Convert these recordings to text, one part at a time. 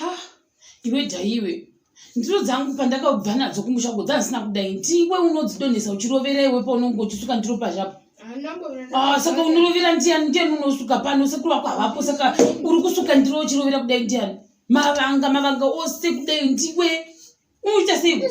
Ha, iwe dhaiwe ndiro dzangu pandakabva nadzo kumusha ko dzazisina kudai ndiwe unodzidonhesa uchirovera iwe paunonge uchisuka ndiro pazhapo. Ah, saka unorovera ndiani ndiani unosuka pano sekuru vako havapo saka uri kusuka ndiro uchirovera kudai ndiani mavanga mavanga ose kudai ndiwe unoita sei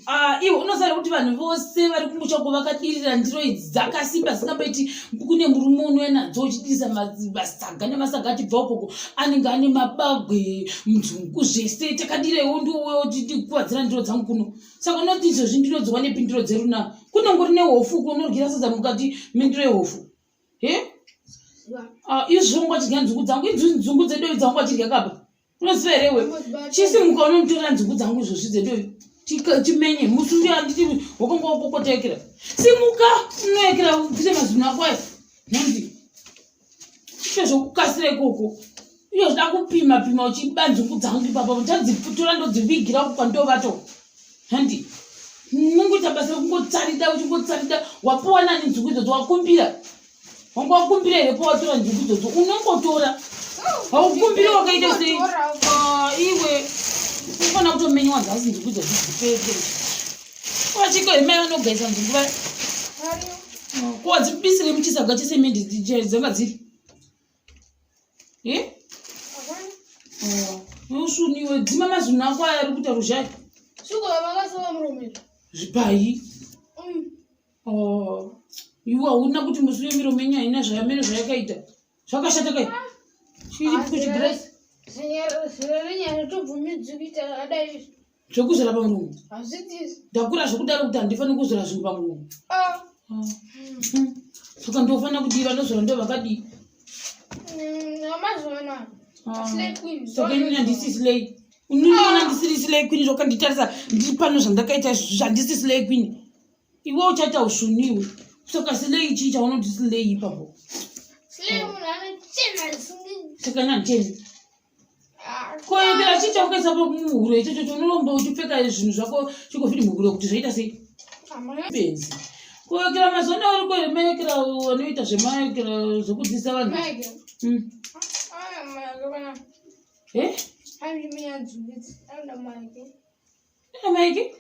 ah, iwe unoziva kuti vanhu vose vari kumusha uko vakadirira ndiro idzi dzakasimba dzisingamboiti kune murume unouya nadzo uchidirisa masaga nemasaga achibva ukoko anenge ane mabagwe nzungu zvese takadirewo ndiouya uchikuvadzira ndiro dzangu kuno saka unoti izvozvi ndiro dziwanepi ndiro dzeruna kunongori nehofu uko unoryira sadza mukati mendiro yehofu he ah, izvo ngwachidya nzungu dzangu idzi nzungu dzedovi dzangu wachidya kaba unoziva here iwe chisimuka unonditorera nzungu dzangu izvozvi dzedovi chimenye musi uya anditi wakanga wakokotekera simuka unoekera ubvise mazino ako ayo nhandi ite zvokukasira ikoko iyo zvida kupima pima uchiba nzungu dzangu ipapa ndichadzitora ndodzivigira uko kwandovata uko handi unongoita basa rekungotsarida uchingotsarida wapiwa nani nzungu idzodzo wakumbira wanga wakumbira here pawatora nzungu idzodzo unongotora haukumbiri wakaita sei ah, iwe unofanira kutomenywa dzasi nzungu idzodzo dzipeke wachiko here mai vanogaisa nzungu vaya ko wadzibisire muchisaga chesemendi dzanga dziri Eh? Oh, usuniwe dzima mazino ako aya ari kuita ruzha. Shuka vakasova muromo. Zvipai. Oh, iwe hauna kuti musi wemiromo yenyu haina zvayamene zvayakaita. Zvakashata kai. Chiri kuchigrace. Zvinotobvumidzwi kuita zvakadai. Zvekuzora pamuromo. Ndakura zvekudaro kuti handifaniri kuzora zvinhu pamuromo. Ah. Ah. Saka ndofanira kudii vanozora ndo vakadii? Ah. Saka inini handisi slay. Unondiona ndisiri slay queen zvakanditarisa ndiri pano zvandakaita zvandisi slay queen. Iwe uchaita usvunu iwe. Saka slay chii chaunoti slay ipapo? Slay munhu anochena zvisingi. Saka ini handicheni. Koyekera chii chaukaisa pamuhuro ichocho chaunoromba uchipfeka zvinhu zvako chikovhidi muhuro kuti zvaita sei? Benzi. Koyekera mazuva ano uri koyekera vanoita zvemayekera zvekudzidzisa vanhu. Mm. Eh? Maike?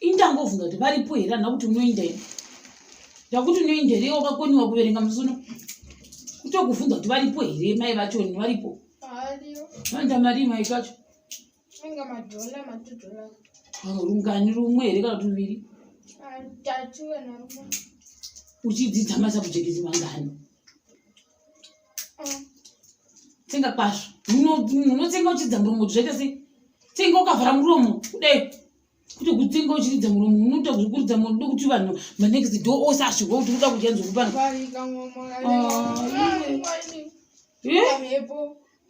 Indangovhunza kuti varipo here handina kuti unoinda here. Ndakuti unoinda here wakakoniwa kuverenga musi uno. Kutokuvhunza kuti varipo here mai vacho varipo. Vanoita mari mai kacho. Rungani rumwe here kana tuviri? Uchidzidza masabhujekisi mangani? Tsenga kwazvo. Unotsenga uchidza muromo kuti zvaita sei? Tsenga ukavhara muromo kudai. Kuti kutsenga uchiridza muromo unoita zvekuridza muromo ndokuti vanhu manext door ose asvirwa kuti uda kudya nzungu pano.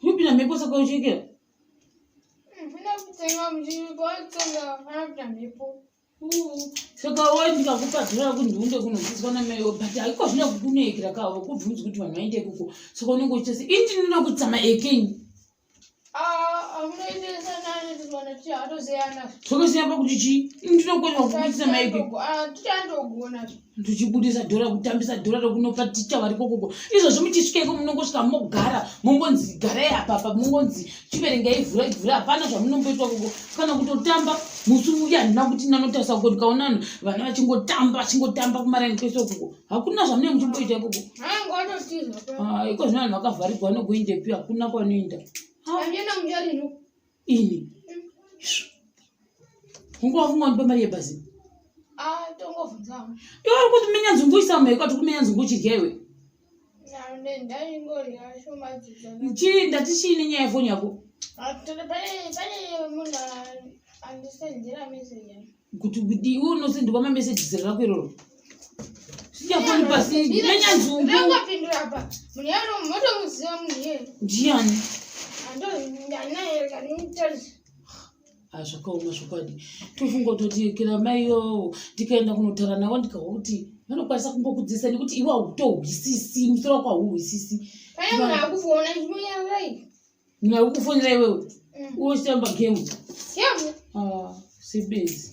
Unopinda mhepo saka uchiekera. Saka wai ndikakupa dhora kuti ndiunde kunodzidzwa namai but haiko zvina kukunoekera kavo kubvunzi kuti vanhu vaende ikoko saka unenge uchiita sei ini ndinoda kutsama ekenyi zvakasiyana pakuti chii ndinokona kukuitisa maeke ndichibudisa dhora kutambisa dhora rekunopa ticha vari kokoko izvozvi muchisvika iko munongosvika mogara mongonzi garai apa apa mongonzi chiverengai vhura vhura hapana zvamunomboitwa koko kana kutotamba musi uya handina kuti ndanotarisa koko ndikaona vanhu vana vachingotamba vachingotamba kumaraini kwese ukoko hakuna zvamunenge muchimboita ikoko ah, iko zvino vanhu vakavharigwa vanogoindepi hakuna kwanoenda ini unga wafunga kundipa mari yebhazi ah, iwe uri kutimenya nzungu isa mheko ati kumenya nzungu uchidya iwe chii ndati chii nenyaya yefoni yako kuti iwe unosendwa mameseji zera rako iroro siyafoni pasi menya nzungu ndiani Ah, zvakaoma zvokwadi tofunga kutoti kira mai iyoyo ndikaenda kunotaura navo ndikahwa kuti vanokwanisa kumbokudzidzisa nekuti iwe hautohwisisi musoro wako hauhwisisi munhu ari kukufonera iwewe mm. uwe uchitamba gemu ah, sebenzi.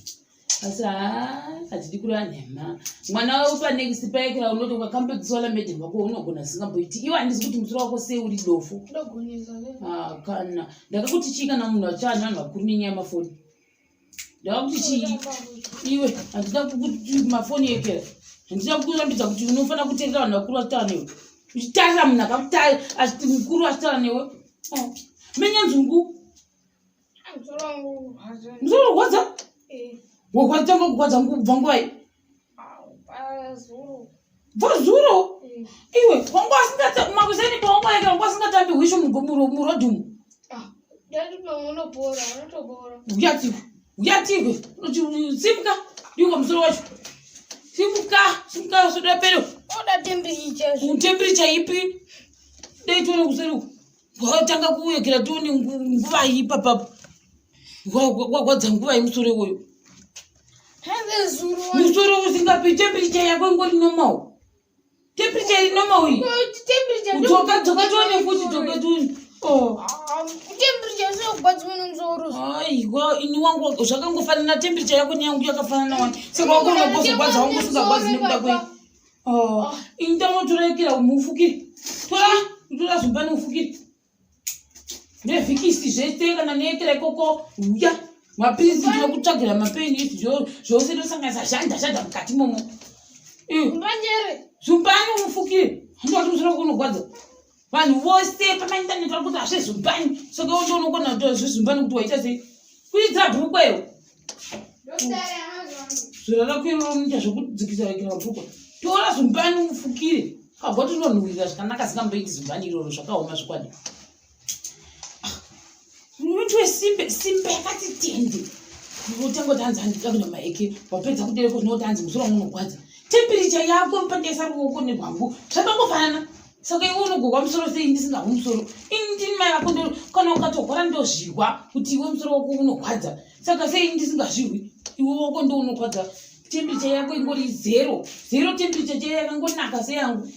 Asi haa hatidi kureva nhema. Mwana wako panext paekera unoti ukakambodziswa namedhemu wako unogona zvisingamboiti. Iwe handizi kuti musoro wako sei uri dofo. Ah, kana ndakakuti chii kana munhu achiva nevanhu vakuru nenyaya yemafoni. Ndakakuti chii iwe handina kukuti mafoni ekera. Handina kukurambidza kuti unofanira kuteerera vanhu vakuru vachitaura newe. Uchitarira munhu akakutari mukuru achitaura newe. Oh. Menya nzungu. Musoro urwadza? Eh. Wakatanga kurwadza kubva nguvai? Bva zuro? Eh. Iwe, wanga usingatambi makuseni pawanga waika wanga usingatambi hwishu murodhi umu. Ah, ndati paunopora, unotopora. Uyatirwe, uyatirwe. Simuka, ndiwo musoro wacho. Simuka, simuka usodera pedo. Oda temperature. Temperature ipi? Dai tione kuseri uku. Wakatanga kuwekera tione nguvai ipapapo wagwadza nguvai musoro iwoyo musoro usingapi temperature yako ingori normal temperature iri normal iyi dzoka dzoka tione futi dzoka tione oh. Aiwa ini wangu zvakangofanana temperature yako neyangu yakafanana wani saka wako unogozogwadza wangu usingagwadzi nekuda kwei Oh, ini ndanotorekera umufukire. Tora, tora zumbani ufukire. Nevhikisi zvese kana neekera ikoko uya. Mapirizi ndinokutsvagira mapeni isi zvose ndosanganisa zhanda zhanda mukati momo. Eh. Zumbani umufukire. Handoti musoro wako unogwadza. Vanhu vose pamaindaneti vari kuti hazvezumbani. Saka iwe ndounogona kuti zvezumbani kuti waita sei? Kuidzira bhurukwa iwe. Zora rako iro unoita zvekudzikisa rekera bhurukwa. Tora zumbani ufukire. Kabva tinonhuhwirira zvakanaka singamboiti zumbani iroro zvakaoma zvokwadi. Muntu wesimbe simbe yakati tende. Unotanga kuti hanzi handida kunywa maeke wapedza kudereko zvinoti hanzi musoro wangu unogwadza. Temperature yako pandaisa ruoko nerwangu zvakangofanana. Saka iwe unogogwa musoro sei ndisingahwi musoro? Ini ndini mai vako ndo kana ukatogwara ndozvihwa kuti iwe musoro wako unogwadza. Saka sei ndisingazvihwi? Iwe wako ndo unogwadza. Temperature yako ingori zero. Zero temperature chaiyo yakangonaka seyangu.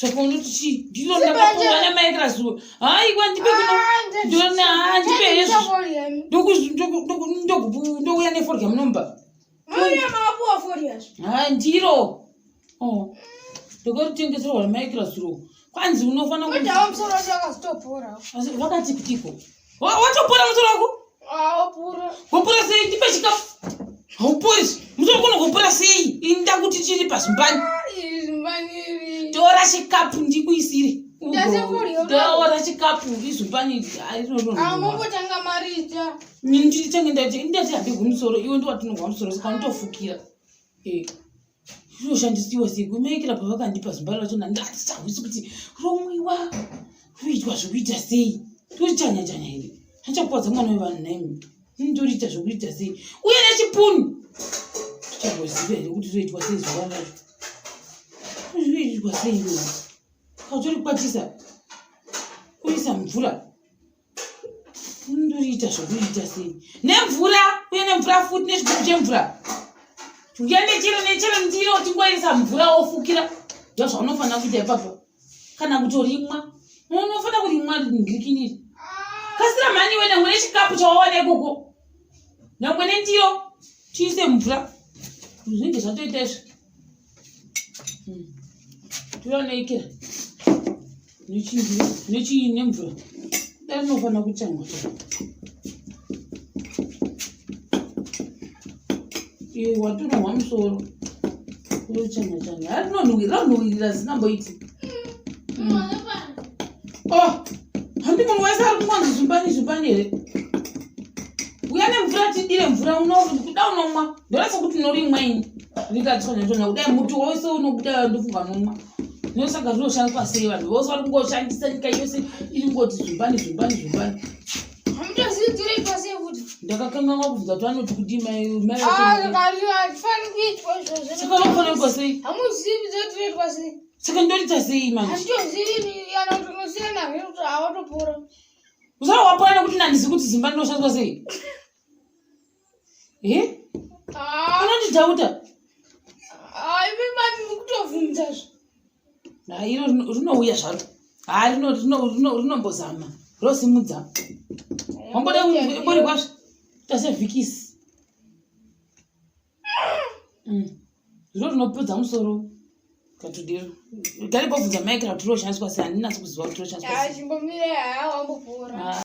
Saka unoti chii? Ndino ndakapuwa namaekera zuva. Haiwa ndipe kuno. Ndona handipe hezvo. Ndouya nefodya munomba. Ha ndiro. Oh. Ndakatengeserwa namaekera zuro. Kwanzi unofanira Kudawo musoro wacho akazotopora. Asi vakati kutiko. Watopora musoro wako? Wapora. Wapora sei? Ndipe chikafu. Haupori. Musoro wako unogopora sei? Ini ndakuti chiri pazumbani. Zumbani. Tora chikapu ndikuisire. Ndasefodya. Tora chikapu izumbani. Amongotanga marita. Ndichange ndati ndati handihwi musoro iwe ndiwatinogwa musoro saka unotofukira. Eh. Zvinoshandisiwa sei kumaikira pavakandipa zumbani racho ndandichahwisi kuti romwiwa roitwa zvekuita sei torichanya chanya here achakuvadza mwana wevanhu naimi ndoriita zvekuita sei uye nechipunu tichamboziva here kuti roitwa sei zuva racho zvinoitwa sei iwe kautorikwatisa kuisa mvura ndoriita zvekuita sei nemvura uye nemvura futi nechigubhu chemvura uya nechero nechero ndiro tingoisa mvura wofukira ndozvaunofanira kuita ipapo kana kutorimwa unofanira kurimwa ngirikiniri kasira mhani iwe nyangwe nechikapu chawawana ikoko nyangwe nendiro tiise mvura zvinenge zvatoita izvi Tioneikira nechii nemvura dai rinofanira kuchangwa iwe watonohwa musoro unochanya chanya harinonhuwirira rinonhuwirira zvisingamboiti oh handi munhu wese ari kungonzi zumbani zumbani here uya nemvura tidire mvura kuda unomwa ndorasa kuti unorimwa ini rikatswanya tswanya kudai muti wose unobuda ndofunga unomwa nosaka zvinoshandiswa sei vanhu vose vari kungoshandisa nyika yose iri kungoti zumbani zumbani zumbani ndakakanganwa kubvunza kuti vanoti kudii maisaka vanofanira kuitwa sei saka ndoriita sei manje usara wapora nekuti nandizi kuti zimba ndinoshandiswa sei e Ah. Unondidhauta. Ah, imi mami mukutovhunza zve. Ha iro rinouya zvaro. Ha rino rino rino rinombozama. Rosimudza. Wamboda mbori kwazvo. Tase vhikisi. Zviro rinopedza musoro katudiro. Gari bobvunza mai kana kuti rinoshandiswa sei, handinatsi kuziva kuti rinoshandiswa sei. Chimbomire hawa.